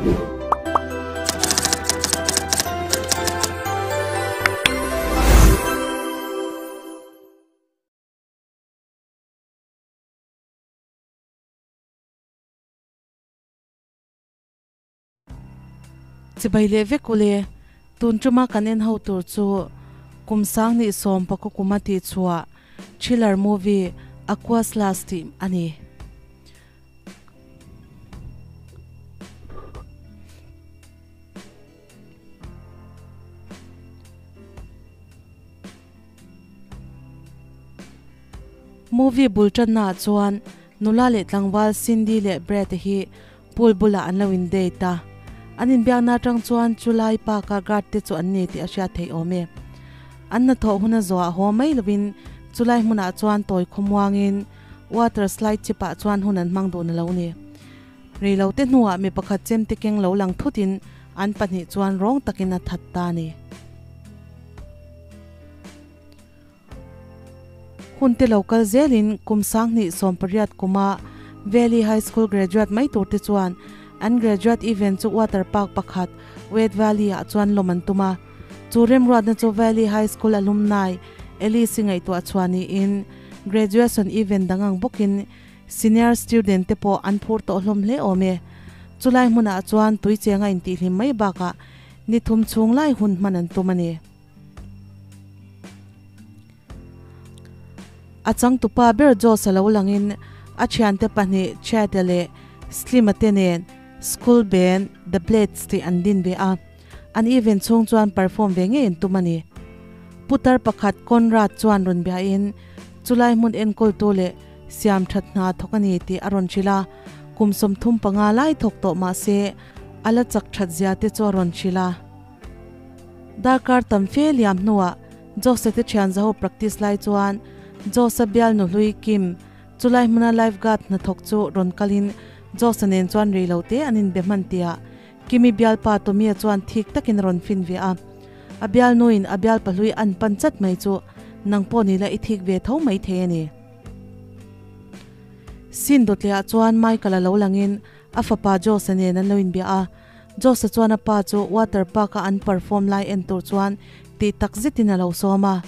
Chibai leh vek ule, tun tuma kan en ho tur chu kum sang nih sawm pakua kuma tih chhuah thriller movie Aqua's Last tih a ni. Movie bul tanna ah chuan nula leh tlangval Cindy leh Brad-a hi pool bulah an lo in date a. An inbiakna atang chuan chulai park a guard te chu an ni tih a hriat theih awm e. An hnathawh hun a zawh ah haw mai lovin chulai hmunah chuan tawi khawmuangin water slide chip ah chuan hun an hmang duh na lo ni. Reilote hnuah mi pakhat chemte keng lo lang thutin an pahnih chuan rawng takin a that ta a ni. Hunte lo kal zelin kum sanghnih 18 kuma Valley High School graduate mai turte chuan an graduate event chu water park pakhat Wet Valley ah chuan lawm an tum a. Chu remruatna chu Valley High School alumni Alice-i ngaihtuah chhuah niin graduation event dang ang bawkin Senior student te pawh an phur tawh hlawm hle awm e. Chulai hmunah chuan tui chenga intihhlim mai bakah ni thum chhung lai hun hman an tum a ni. A changtupa ber Josh a lo langin a thiante pahnih Chad-a leh Slim-a te nen school band The Blades tih an din ve a. An event chhung chuan perform ve ngei an tum a ni. Putar pakhat Conrad chuan rawn biain chulai hmun enkawltu leh siam that hna thawk a ni tih a rawn hrilh a, kum 35 lai thawk tawh mah se a la chak that zia te chu a rawn hrilh a. Darkar tam fe liam hnuah Jose te thian zaho practice lai chuan Jose bial nuhlui Kim chulai hmuna lifeguard hnathawk chu rawn kalin Jose nen chuan rei lo te an inbe hman tiah Kimi bialpa Tommy-a chuan thik takin a rawn fin ve a. A bialnuin a bialpa hlui an pan chat mai chu nang pawh ni la i thik ve tho mai thei a ni. Sin dawtliah chuan Michael-a lo langin a fapa Josh-a nen an lo inbia a. Josh-a chuan a pa chu water park-a an perform lai en tur chuan tih tak zetin a lo sawm a.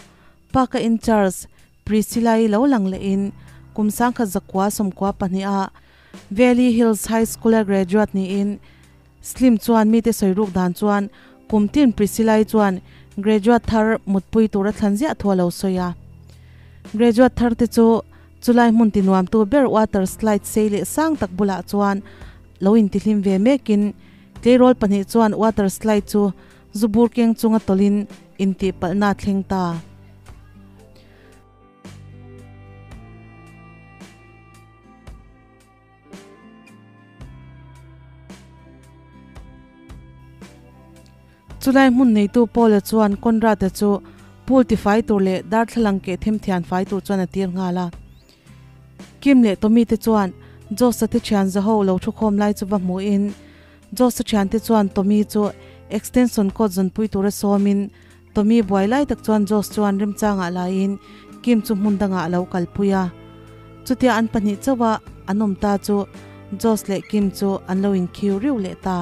Park-a in charge Priscilla-i lo lang lehin kum 1992 a Valley Hills High School-a graduate niin Slim chuan mite sawi ruk dan chuan kum tin Priscilla-i chuan graduate thar mutpui tura thlan ziah thu a lo sawi a. Graduate thar te chu chulai hmun ti nuamtu ber water slide sei leh sang tak bulah chuan lo intihlim ve mekin tleirawl pahnih chuan water slide chu zubur keng chunga tawlhin intihpalhna a thleng ta. Chulai hmun neitu Paula chuan Conrad-a chu pool tifai tur leh darthlalang keh themthian fai tur chuan a tir nghal a. Kim leh Tommy te chuan Josh-a te thian zaho lo thukhawm lai chu va hmuhin Josh-a thiante chuan Tommy chu extension cord zawnpui tura sawmin Tommy buai lai tak chuan Josh chuan remchangah laiin Kim chu hmun dangah a lo kalpui a. Chutia an pahnih chauh a an awm ta chu Josh leh Kim chu an lo inkhiu riu leh ta.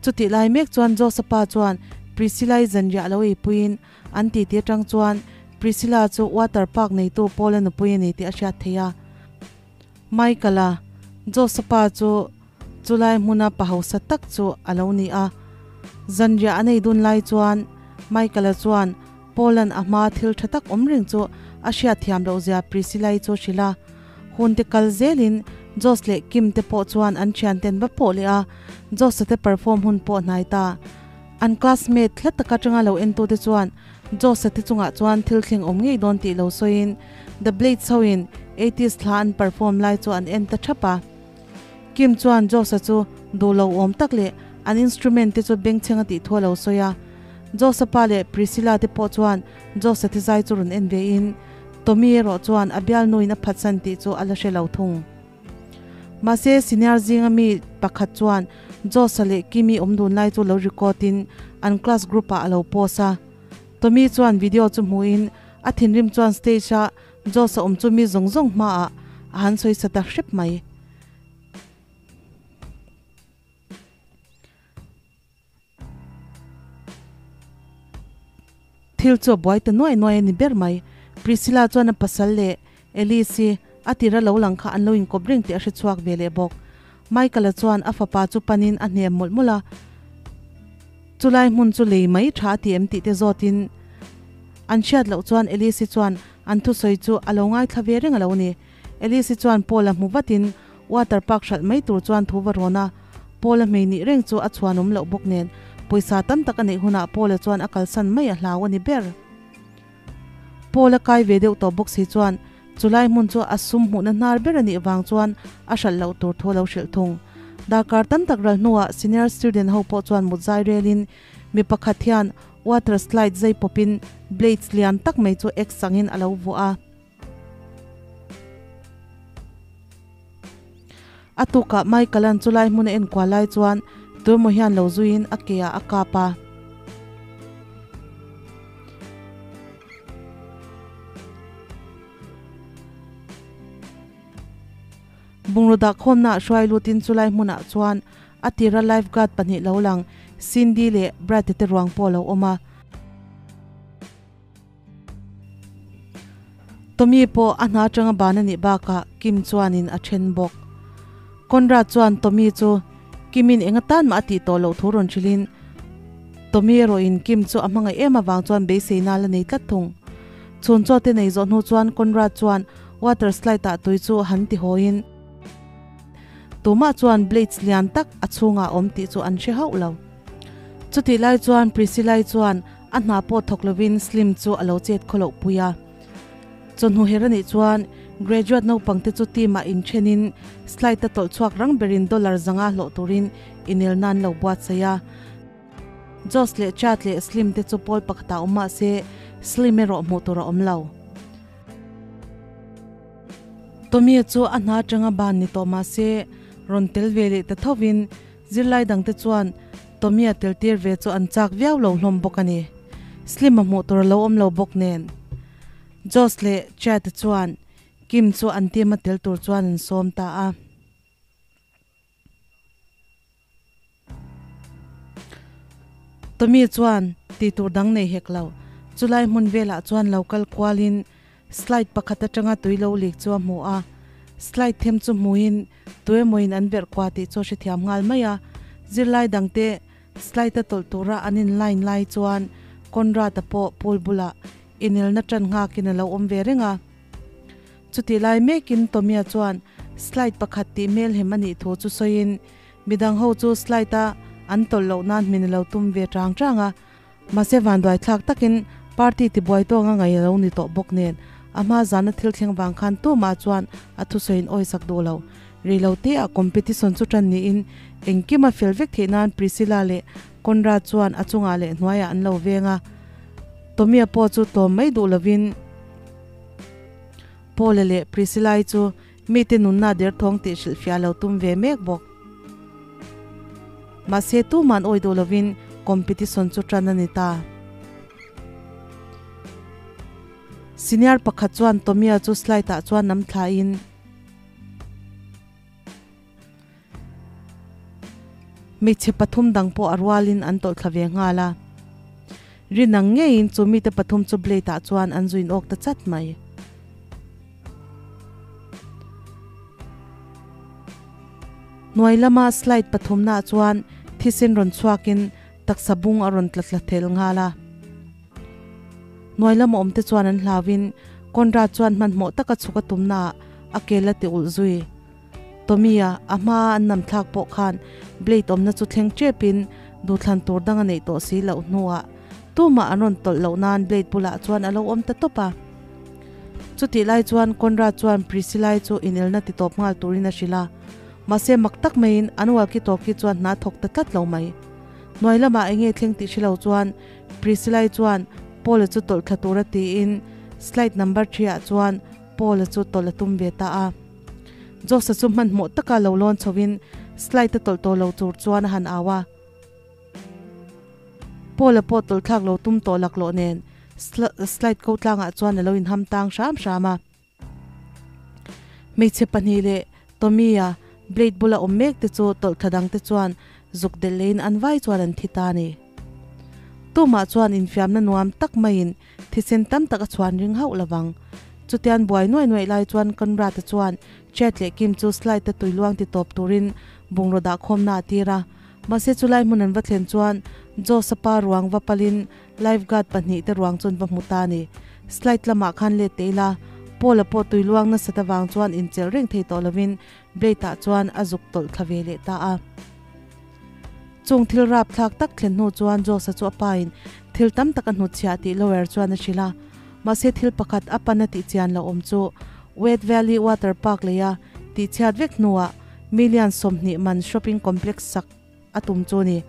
Chutih lai mek chuan Josh-a pa chuan Priscilla-i zanriah lo eipuiin an titi atang chuan Priscilla chu water park neitu Paul-a nupui a ni tih a hriat theih a. Michael-a, Josh-a pa chu Chulai hmuna pa hausa tak chu a lo ni a. Zanriah a nei dun lai chuan Michael-a chuan Paul-a'n a hmaa thil tha tak awm reng chu a hriat thiam loh zia Priscilla-i chu a hrilh a. Hunte kal zelin Josh leh Kim te pawh chuan an thianten va pawh leh a, Josh-a te perform hun pawh hnai ta. An classmate hla taka tanga lo entute chuan Josh-a te chungah chuan thil thleng awm ngei dawn tih lo sawiin The Blades hoin eighties thla an perform lai chu an en ta thap a. Kim chuan Josh-a chu duh lo awm tak leh an instrument te chu bengchheng a tih thu a lo sawi a. Josh-a pa leh Priscilla te pawh chuan Josh-a te zai chu rawn en ve in, Tommy erawh chuan a bialnuin a phatsan tih chu a la hre lo thung. Mahse, senior zinga mi pakhat chuan Josh-a leh Kimi awm dun lai chu lo record in an class group ah a lo post a. Tommy chuan video chu hmuhin a thinrim chuan stage a Josh-a awm chu mi zawng zawng hmaah a han sawi sa ta hrep mai. Thil chu a buai ta nuai nuai a ni ber mai. Priscilla chuan a pasal leh Elise-i a tira lo lang kha an lo inkawp reng tih a hre chhuak ve leh bawk. Michael-a chuan a fapa chu panin a hnem mawlh mawlh a, chulai hmun chu lei mai tha a ti em tih te zawtin an hriat loh chuan Elise-i chuan an thusawi chu a lo ngaithla ve reng a lo ni. Elise-i chuan Paul-a hmu vatin water park hralh mai tur chuan thu va rawn a, Paul-a hmei nih reng chu a chhuanawm loh bawk nen pawisa tam tak a neih hunah Paul-a chuan a kalsan mai a hlau a ni ber. Paul a kai ve deuh tawh bawk si chuan chulai hmun chu a sum hmuhna hnar ber a nih vang chuan a hralh loh tur thu a lo hrilh thung. Darkar tam tak ral hnuah senior student ho pawh chuan mut zai relin mi pakhat hian water slide zai pawpin blades lian tak mai chu ek sangin a lo vuah a. A tukah Michael-a'n chulai hmun a enkual lai chuan tuemaw hian lo zuiin a ke ah a kap a. Bungraw dahkhawmna ah hruai lutin chulai hmunah chuan a tira lifeguard pahnih lo lang Cindy leh Brad-a te ruang pawh a lo awm a. Tommy pawh a hna atanga ban a nih bakah Kim chuanin a then bawk. Conrad chuan Tommy chu Kimin eng atan mah a tih tawh loh thu rawn hrilhin Tommy erawhin Kim chu a hmangaih em avang chuan beiseina la nei tlat thung. Chhun chaw te nei zawh hnu chuan Conrad chuan water slide ah tui chu han ti hawiin tumah chuan blades lian tak a chhungah a awm tih chu an hre hauh lo. Chutih lai chuan Priscilla-i chuan A hna pawh thawk lovin Slim chu a lo chet khaw loh pui a. Chawhnu her a nih chuan graduate naupangte chu team ah inthenin slide a tawlh chhuak rang berin dollar zanga hlawh turin inel nan lo buatsaih a. Josh leh Chad leh Slim te chu pawl pakhatah awm mah se Slim erawh hmuh tur a awm lo. Tommy chu a hna atanga ban ni tawh mah se rawn tel ve leh ta thovin Zirlai dangte chuan Tommy-a tel tir ve chu an chak viau lo hlawm bawk a ni. Slim-a hmuh tur a lo awm lo bawk nen. Josh leh Chad-a chuan Kim chu an team-a tel tur chuan an sawm ta a. Tommy chuan tih tur dang nei hek lo. Chulai hmun velah chuan lo kal kualin slide pakhat atanga tui lo lik chu a hmu a. Slide them chu hmuin Tuemawin an berh kua tih chu a hrethiam nghal mai a, zirlai dangte slide a tawlh tura an in line lai chuan Conrad-a pawh pool bulah inelna tan nghakin a lo awm ve reng a. Chutih lai mekin Tommy-a chuan slide pakhat tih hmelhem a nih thu chu sawiin midang ho chu slide-a an tawlh loh nan hmin a lo tum ve chang chang a. Mahse vanduai thlak takin party tibuai tawng a ngaih a lo ni tawh bawk nen a hma zana thil thleng vang khan tumah chuan a thusawiin awi sak duh lo. Rei lo te ah competition chu tan niin engkim a fel vek theih nan Priscilla leh Conrad chuan a chungah leh hnuaiah an lo veng a. Tommy-a pawh chu tlawm mai duh lovin Paul-a leh Priscilla-i chu mite nunna derthawng tih hrilhfiah a lo tum ve mek bawk. Mahse tuman awi duh lovin competition chu tan a ni ta. Senior pakhat chuan Tommy-a chu slide ah chuan nam thlain hmeichhe pathum dang pawh a rualin an tawlh thla ve nghal a. Rin ang ngeiin chu mite pathum chu blade ah chuan an zuin awk ta chat mai. Hnuai lama slide pathumnaah chuan thisen rawn chhuakin taksa bung a rawn tla thla thel nghal a. Hnuai lama awmte chuan an hlauin Conrad chuan hmanhmawh taka chhuk a tumnaah a kel a ti ulh zui. Tommy-a a hmaa an nam thlak pawh khan blade awmna chu thleng tepin duhthlan tur dang a neih tawh si loh hnuah tumah an rawn tawlh loh nan blade bulah chuan a lo awm ta tawp a. Chutih lai chuan Conrad chuan Priscilla-i chu inelna ti tawp nghal turin a hrilh a, mahse mak tak maiin an walkie talkie chuan hna thawk ta tlat lo mai. Hnuai lamah eng nge thleng tih hre lo chuan Priscilla-i chuan Paul-a chu tawlh thla tura tiin slide number threeah chuan Paul-a chu tawlh a tum ve ta a. Josh-a chu hmanhmawh taka lo lawn chhoin slide a tawlh tawh lo tur chuan a han au a. Paul-a pawh tawlh thlak lo tum tawh laklawh nen slide ko tlangah chuan a lo inham tang hram hram a. Hmeichhe pahnih leh Tommy-a blade bula awm mek te chu tawlh thla dang te chuan zuk delh leiin an vai chuan an thi ta a ni. Tumah chuan infiamna nuam tak maiin thisen tam tak a chhuan ring hauh lovang. Chutian buai nuai nuai lai chuan Conrad-a chuan Chad leh Kim chu slide-a tui luang ti tawp turin bungraw dah khawmna a tir a. Mahse chulai hmun an va thlen chuan Josh-a pa ruang va palin lifeguard pahnihte ruang chu an va hmu ta a ni. Slide lamah khan let teh ila, Paul-a pawh tui luang nasat avang chuan inchelh reng thei tawh lovin Blade-ah chuan a zuk tawlh thla ve leh ta a. Chung thil rapthlak tak thlen hnu chuan Josh-a chu a pain thil tam tak a hnutchhiah tih Lower chuan a hrilh a. Mahse thil pakhat a pan a tih chian loh awm chu Wet Valley Water Park leia tihchhiat vek hnuah million 20 man shopping complex sak a tum chu a ni.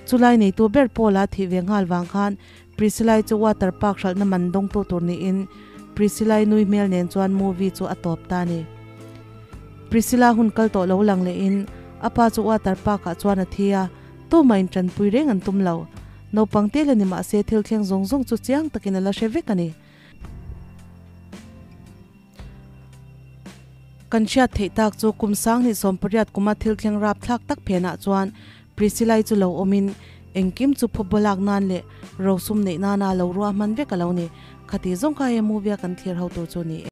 Chulai neitu ber Paul-a thih ve nghal vang khan Priscilla-i chu water park hralhna man dawngtu tur niin Priscilla-i nui hmel nen chuan movie chu a tawp ta a ni. Priscilla hun kal tawh lo lang lehin a pa chu water park ah chuan a thi a, tumah in tanpui reng an tum lo. Naupang te la ni mahse thil thleng zawng zawng chu chiang takin a la hre vek a ni. Kan hriat theih tak chu kum 2018 kuma thil thleng rap thlak tak phenah chuan Priscilla-i chu lo awmin engkim chu phup balak nan leh rosum neih nana lo ruahman vek a lo ni. Khati zawng kha he movie a kan thlir ho tur chu ni e.